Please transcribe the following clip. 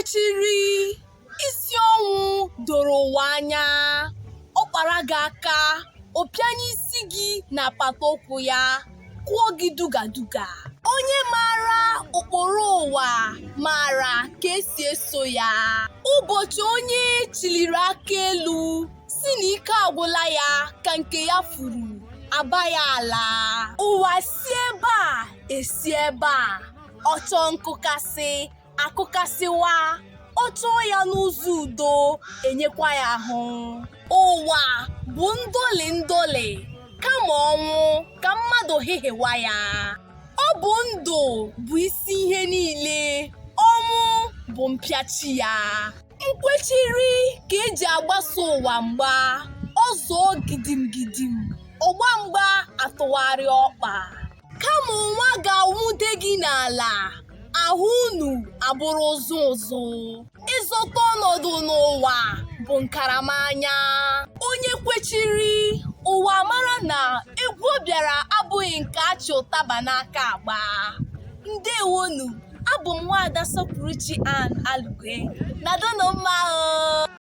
Nkwechiri, isi ọnwụ doro ụwa anya. Ọ kpara gị aka, ọ pịanye isi gị n'apata ụkwụ ya, kụọ gị duga duga. Onye maara ụkpụrụ ụwa maara ka esi eso ya. Ụbọchị onye chịliri aka elu sị na ike agwụla ya ka nke ya furu, aba ya ala. Ụwa si ebe a esi ebe a, ọ chọọ nkụkasị akụkasịwa, ọ chọọ ya n'ụzọ udo enyekwa ya ahụ. Ụwa bụ ndọlị ndọlị, kama ọnwụ ka mmadụ hịhịwa ya. Ọ bụ ndụ bụ isi ihe niile, ọnwụ bụ mpịachi ya. Nkwechiri ka eji agbaso ụwa mgba, ọ zọọ gidim gidim, ọgba mgba atụgharịa ọkpa. Kama ụnwa ga-anwụde gị n'ala, ahụ unu abụrụ ụzụ ụzụ. Ịzọta ọnọdụ n'ụwa bụ nkaramanya. Onye kwechiri, ụwa mara na egwu ọ bịara abụghị nke a chị ụtaba n'aka agba. Ndewonu, abụ m nwaada Sọpụrụchi Ann Alugwe. Nọdụnụ mma o!